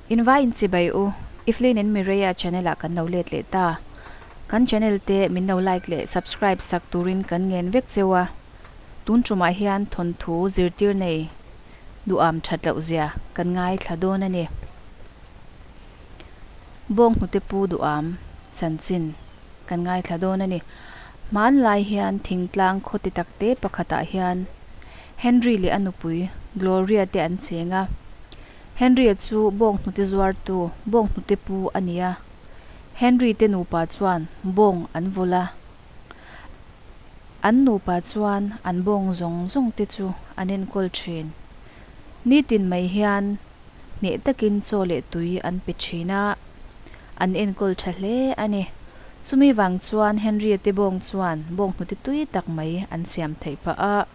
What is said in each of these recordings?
In vai in chibai u, Iflin and Mireia channel ah kan lo let leh ta. Kan channel te min lo like leh subscribe sak turin kan ngen vek cheu a. Tun tumah hian thawnthu zirtir nei duham that loh zia kan ngaithla dawn a ni. Bawnghnute pu duham chanchin kan ngaithla dawn a ni. Hmanlai hian thingtlang khaw ti takte pakhatah hian Henry leh a nupui Gloria te an cheng a. Henry-a chu bawnghnute zuartu, bawnghnute pu a ni a. Henry te nupa chuan bawng an vul a. An nupa chuan an bawng zawng zawng te chu an enkawl thin. Nitin mai hian hneh takin chaw leh tui an pe thin a, an enkawl tha hle a ni. Chumi vang chuan Henry-a te bawng chuan bawnghnute tui tak mai an siam theih phah a.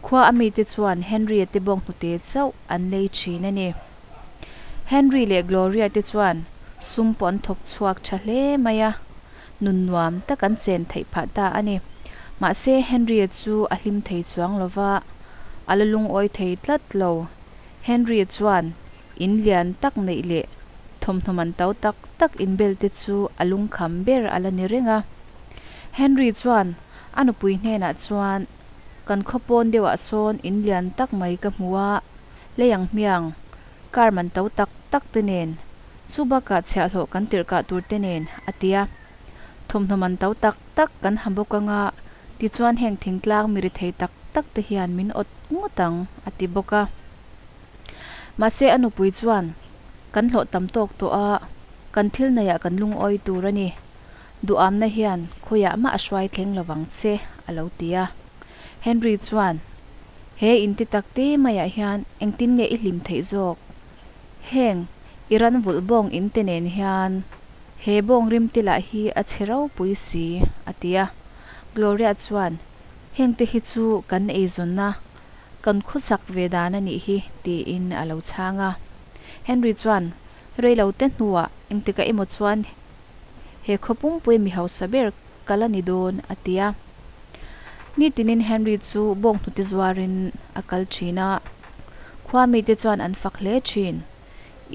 Khua a mite chuan Henry-a te bawnghnute chauh an lei thin a ni. Henry leh Gloria te chuan sum pawh an thawk chhuak tha hle mai a, nun nuam tak an chen theih phah ta a ni. Mahse Henry-a chu a hlim thei chuang lo va, a la lungawi thei tlat lo. Henry-a chuan in lian tak neih leh thawmhnaw man to tak tak inbel te chu a lungkham ber a la ni reng a. Henry chuan a nupui hnenah chuan, Kan khaw pawn deuhah sawn in lian tak mai ka hmu a, lei ang hmiang, car man to tak tak te nen, chu bakah chhiahhlawh kan tirh kah tur te nen, a ti a. Thawmhnaw man to tak tak kan ha bawk anga, tichuan heng thingtlang mi rithei tak tak te hian min awt ngawt ang, a ti bawk a. Mahse a nupui chuan, Kan hlawh tam tawk tawh a, kan thil neiah kan lungawi tur a ni. Duhamna hian khawiah mah a hruai thleng lovang che, a lo ti a. Henry chuan, He inti tak te maiah hian engtin nge i hlim theih zawk? Heng i ran vulh bawng in te nen hian he bawng rim te lah hi a chhe ropui si, a ti a. Gloria chuan, Heng te hi chu kan eizawnna, kan khawsak ve dan a nih hi, tiin a lo chhang a. Henry chuan, Reilo te hnuah engtikah emaw chuan He khaw pumpui mi hausa ber ka la ni dawn, a ti a. Nitinin Henry chu bawnghnute zuarin a kal thin a, khua mite chuan an fak hle thin.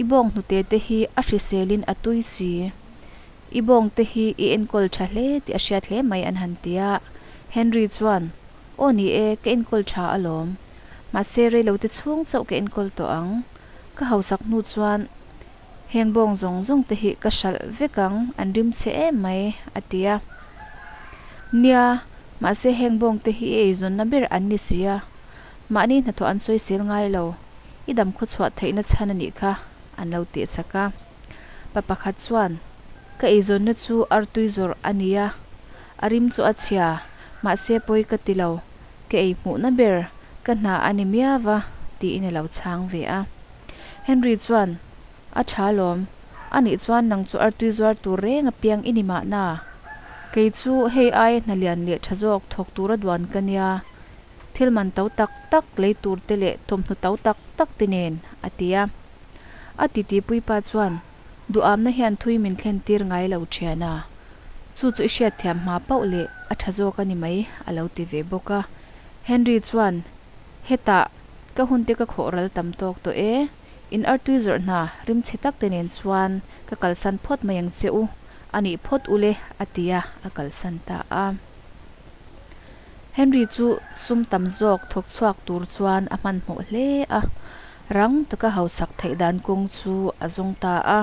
I bawnghnute te hi a hriselin a tui si. I bawngte hi i enkawl tha hle tih a hriat hle mai an han ti a. Henry chuan, Aw ni e, ka enkawl tha alawm. Mahse reilote chhung chauh ka enkawl tawh ang. Ka hausak hnu chuan Heng bawng zawng zawng te hi ka hralh vek ang, an rim chhe em mai, a ti a. Nia, mahse heng bawng te hi i eizawnna ber an ni si a, mahni hnathawh an sawisel ngai lo, i dam khawchhuah theihna chhan a nih kha, an lo tih chak a. Pa pakhat chuan, Ka eizawnna chu artui zawrh a ni a, a rim chu a chhia, mahse pawi ka ti lo, ka ei hmuhna ber ka hna a ni miau va, tiin a lo chhang ve a. Henry chuan, A tha lawm. A nih chuan nang chu artui zuar tur reng a piang i ni mahna. Kei chu hei aia hna lian leh tha zawk thawk tura duan ka nia. Thil man to tak tak lei tur te leh thawmhnaw to tak tak te nen, a ti a. A titi puipa chuan, Duhamna hian thui min thlen tir ngai lo thian a. Chu chu i hriatthiam hma pauh leh a tha zawk a ni mai, a lo ti ve bawk a. Henry chuan, Hetah, ka hunte ka khawh ral tam tawk tawh e. In artui zawrh hna rimchhe tak te nen chuan ka kalsan phawt mai ang che u, a nih phawt u le, a ti a, a kalsan ta a. Henry chu sum tam zawk thawk chhuak tur chuan a hmanhmawh hle a, rang taka hausak theih dan kawng chu a zawng ta a.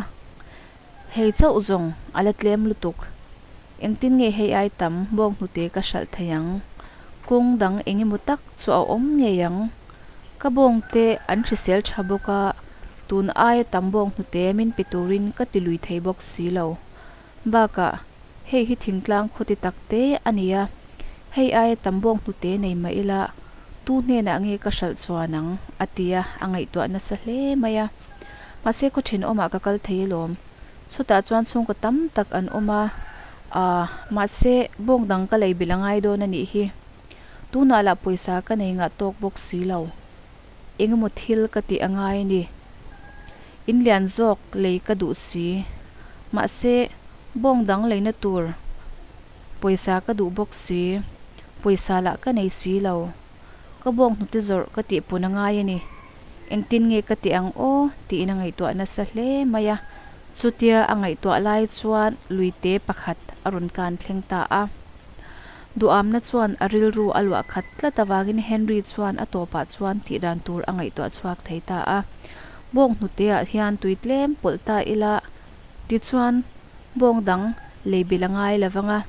Hei chauh zawng a la tlem lutuk. Engtin nge hei ai tam bawng hnute ka hralh thei ang? Kawng dang eng emaw tak chu a awm ngei ang. Ka bawng te an hrisel tha bawk a, tun aia tam bawng hnute min pe turin ka ti lui thei bawk si lo. Bakah, hei hi thingtlang khaw ti tak te a ni a, hei aia tam bawng hnute nei mah ila tu hnenah nge ka hralh chuan ang? a ti a, a ngaihtuah nasa hle mai a. Mahse khaw thenawmah ka kal thei alawm. Chutah chuan chhungkaw tam tak an awm a, aah, mahse bawng dang ka lei bilh a ngai dawn a nih hi. Tunah lah pawisa ka nei ngah tawk bawk si lo. Engemaw thil ka tih a ngai a ni. In lian zawk lei ka duh si. Mahse bawng dang leina tur pawisa ka duh bawk si. Pawisa lah ka nei si lo. Ka bawng hnute zawrh ka tih pun a ngai a ni. Engtin nge ka tih ang aw? tiin a ngaihtuah nasa hle mai a. Chutia a ngaihtuah lai chuan luite pakhat a rawn kan thleng ta a. Duhamna chuan a rilru a luah khat tlat avangin Henry chuan a tawpah chuan tih dan tur a ngaihtuah chhuak thei ta a. Bawng hnuteah hian tui tlem pawlh ta ila, tichuan bawng dang lei bil a ngai lo vang a.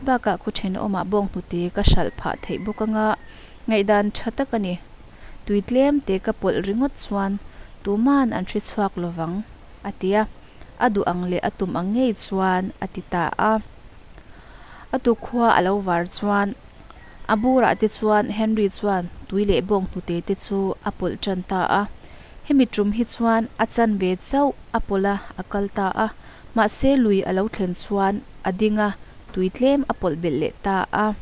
Bakah khaw thenawmah bawng hnute ka hralh phah theih bawk anga ngaihdan tha tak a ni. Tui tlem te ka pawlh ringawt chuan tuman an hre chhuak lo vang, a ti a. A duh ang leh a tum ang ngei chuan a ti ta a. A tukhua a lo var chuan a burah te chuan Henry chuan tui leh bawng hnute te chu a pawlh tan ta a. Hemi tum hi chuan a chan ve chauh a pawlh a, a kal ta a. Mahse lui a lo thlen chuan a ding a, tui tlem a pawlh belh leh ta a.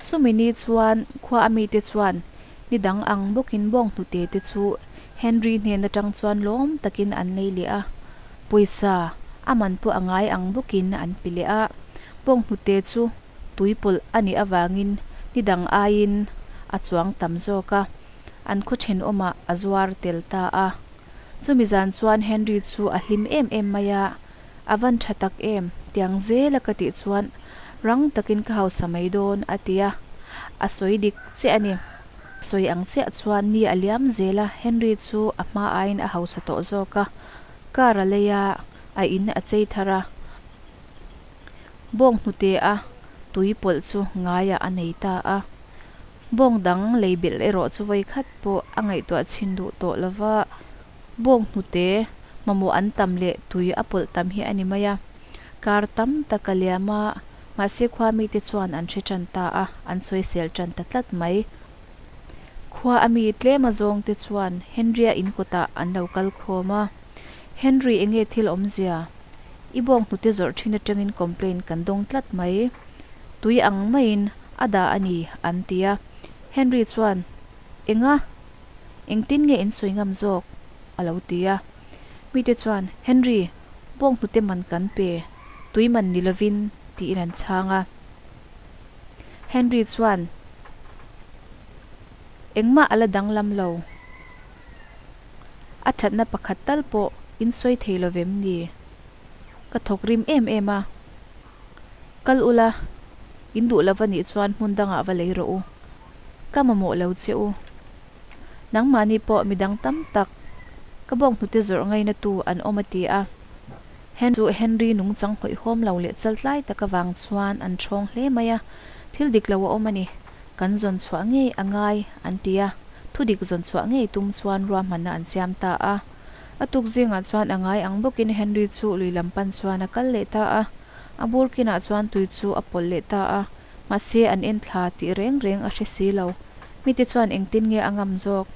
Chumi ni chuan khua a mite chuan ni dang ang bawkin bawng hnute te chu Henry hnen atang chuan lawm takin an lei leh a. Pawisa a man pawh a ngai ang bawkin an pe leh a, bawng hnute chu tui pawlh a nih avangin ni dang aiin a chuang tam zawk a, an khaw thenawmah a zuar tel ta a. Chumi zan chuan Henry chu a hlim em em mai a, A van tha tak em, tiang zela ka tih chuan rang takin ka hausa mai dawn a ti a, a sawi dik chiah a ni. Sawi ang chiah chuan ni a liam zel a, Henry chu a hma aiin a hausa tawh zawk a, car a lei a, a in a chei thar a, bawng hnute a tui pawlh chu ngaiah a nei ta a. Bawng dang lei belh erawh chu vawi khat pawh a ngaihtuah chhin duh tawh lo va, bawng hnute mamawh an tam leh tui a pawlh tam hi a ni mai a. Kar tam tak a liam a, mahse khua mite chuan an hre tan ta a, an sawisel tan ta tlat mai. Khua a mi tlem a zawng te chuan Henry-a in kawtah an lo kal khawm a, Henry enge thil awmzia? I bawng hnute zawrh thin atangin complaint kan dawng tlat mai. Tui ang maiin a dah a ni an ti a. Henry chuan, Enga? Engtin nge in sawi ngam zawk? a lo ti a. Mite chuan, Henry, bawng hnute man kan pe, tui man ni lovin tiin an chhang a. Henry chuan, Engmah a la danglam lo. A thatna pakhat tal pawh in sawi thei lo vem ni? Ka thawk rim em em a. Kal ula, in duh lova nih chuan hmun dangah va lei rawh u. Ka mamawh lo che u. Nangmahni pawh midang tam tak ka bawk hnute zawrh ngaina tu an awm a ti a. Hen chu Henry nungchang hawihhawm lo leh chaltlai tak avang chuan an ṭhawng hle mai a, thil dik lo a awm a ni, kan zawn chhuah ngei a ngai an ti a, thu dik zawn chhuah ngei tum chuan ruahmanna an siam ta a. A tuk zingah chuan a ngai ang bawkin Henry chu lui lam pan chuan a kal leh ta a, a bur kinah chuan tui chu a pawlh leh ta a, mahse an en thla tih reng reng a hre si lo. Mite chuan engtin nge a ngam zawk?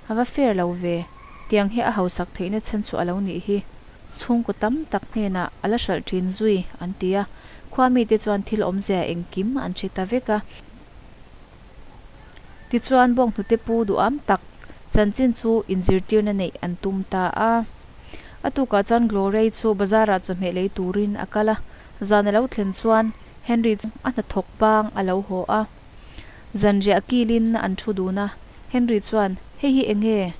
A va fair lo ve, tiang hi a hausak theihna chhan chu a lo nih hi. Chhungkaw tam tak hnenah a la hralh thin zui, an ti a. Khua mite chuan thil awmzia engkim an hre ta vek a. Tichuan bawnghnute pu duham tak chanchin chu inzirtirna neih an tum ta a. A tukah chuan Gloria-i chu bazarah chawhmeh lei turin a kal a. Zan a lo thlen chuan Henry chu a hnathawk bang a lo haw a. Zanriah kilin an thu dun a, Henry chuan, Hei hi eng nge?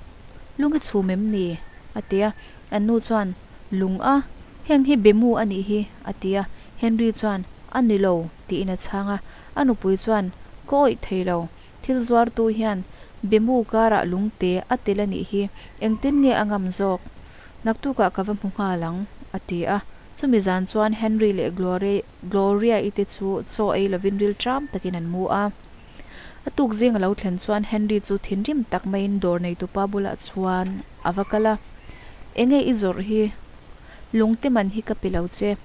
Lung i chhum em ni? a ti a. An nu chuan, Lung a? Heng hi bemu a nih hi, a ti a. Henry chuan, A ni lo, tiin a chhang a. A nupui chuan, Ka awih thei lo. Thil zuartu hian bemu karah lungte a tel a nih hi, engtin nge a ngam zawk? Naktukah ka va hmu nghal ang, a ti a. Chumi zan chuan Henry leh Gloria-i te chu chaw ei lovin ril ṭam takin an mu a. A tuk zing a lo thlen chuan Henry chu thinrim tak maiin dawr neitupa bulah chuan a va kal a, Enge i zawrh hi? Lungte man hi ka pe lo che.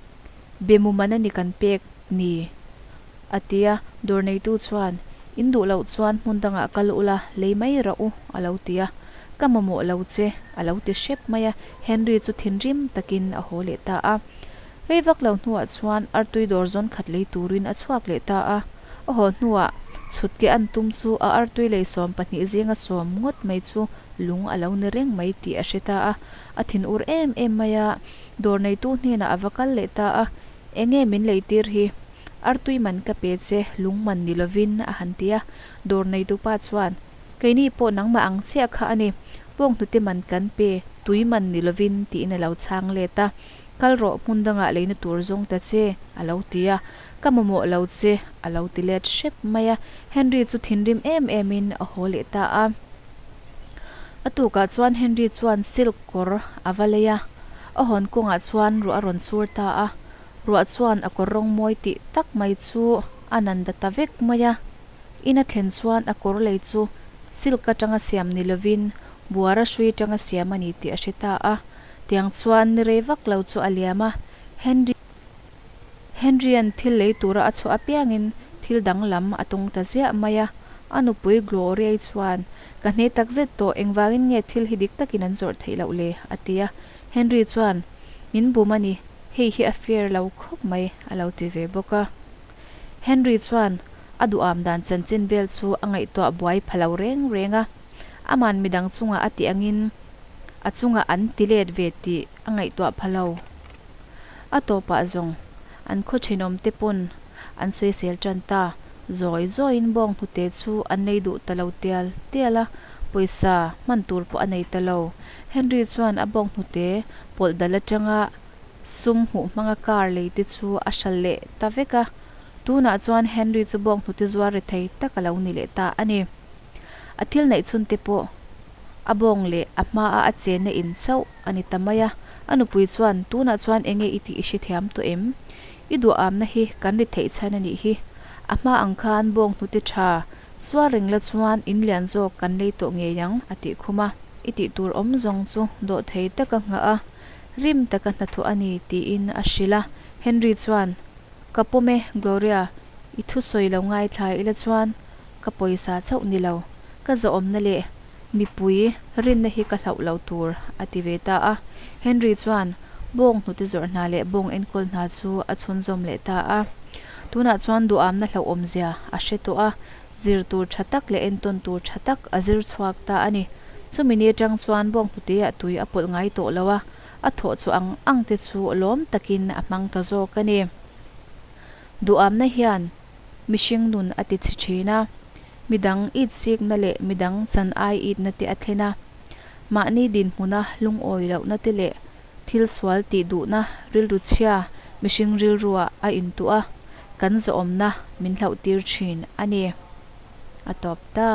Bemu man a ni kan pek ni, a ti a. Dawr neitu chuan, In duh loh chuan hmun dangah kal ula, lei mai rah u, a lo ti a. Ka mamawh lo che, a lo ti hrep mai a. Henry chu thinrim takin a haw leh ta a. Rei vak lo hnuah chuan artui dawr zawn khat lei turin a chhuak leh ta a. A haw hnuah chhut ke an tum chu a artui lei 12 zinga sawm ngawt mai chu lung a lo ni reng mai tih a hre ta a. A thin ur em em mai a, dawr neitu hnenah a va kal leh ta a, Enge min lei tir hi? Artui man ka pe che, lung man ni lovin a han ti a. Dawr neitupa chuan, Keini pawh nangmah ang chiah kha a ni. Bawnghnute man kan pe, tui man ni lovin, tiin a lo chhang let a. Kal rawh, hmun dangah leina tur zawng ta che, a lo ti a. Ka mamawh lo che, a lo ti let hrep mai a. Henry chu thinrim em emin a haw leh ta a. A tukah chuan Henry chuan silk kawr a va lei a. A hawn kawngah chuan ruah a rawn chur ta a. Ruah chuan a kawr rawng mawi tih tak mai chu a nan da ta vek mai a. In a thlen chuan a kawr lei chu silk atanga siam ni lovin buara hrui atanga siam a ni tih a hre ta a. Tiang chuan ni rei vak lo chu a liam a, Henry Henry-a'n thil lei tura a chhuah apiangin thil danglam a tawng ta ziah mai a. A nupui Gloria-i chuan, Ka hne tak zet tawh, engvangin nge thil hi dik takin an zawrh theih loh le? a ti a. Henry chuan, Min bum a ni, hei hi a fair lo khawp mai, a lo ti ve bawk a. Henry chuan a duham dan chanchin vel chu a ngaihtuah buai pha lo reng reng a, aman midang chungah a tih angin a chungah an ti let ve tih a ngaihtuah pha lo. A tawpah zawng an khaw thenawmte pawn an sawisel tan ta. Zawi zawiin bawng hnute chu an lei duh ta lo tial tial a, pawisa hman tur pawh a nei ta lo. Henry chuan a bawng hnute pawlh dal atanga sum hmuh hmanga car lei te chu a hral leh ta vek a. Tunah chuan Henry chu bawng hnute zuar ri thei tak a lo ni leh ta a ni. A thil neih chhun te pawh a bawng leh a hmaa a chenna in chauh a ni ta mai a. A nupui chuan, Tunah chuan enge i tih i hrethiam tawh em? I duhamna hi kan ri theih chhan a nih hi. A hma ang khan bawng hnute tha zuar reng la chuan in lian zawk kan lei tawh ngei ang, a tih khum a. I tih tur awm zawng chu dawhthei taka nghah a, rim taka hnathawh a ni, tiin a hrilh a. Henry chuan, Ka pawm e, Gloria, i thusawi lo ngaithla ila chuan ka pawisa chauh ni lo, ka zawhawmna leh mipui rinna hi ka hlauh lo tur, a ti ve ta a. Henry chuan bawng hnute zawrh hna leh bawng enkawl hna chu a chhunzawm leh ta a. Tunah chuan duhamna hlauhawmzia a hre tawh a, zir tur tha tak leh entawn tur tha tak a zir chhuak ta a ni. Chumi ni atang chuan bawng hnuteah tui a pawlh ngai tawh lo a, a thawh chu ang ang te chu lawm takin a hmang ta zawk a ni. Duhamna hian mihring nun a ti chhe thin a, midang it sikna leh midang chan ai itna te a thlen a, mahni dinhmuna lungawi lohna te leh thil sual tih duhna rilru chhia mihring rilruah a intuah a, kan zawhawmna min hlauhtir thin a ni. A tawp ta.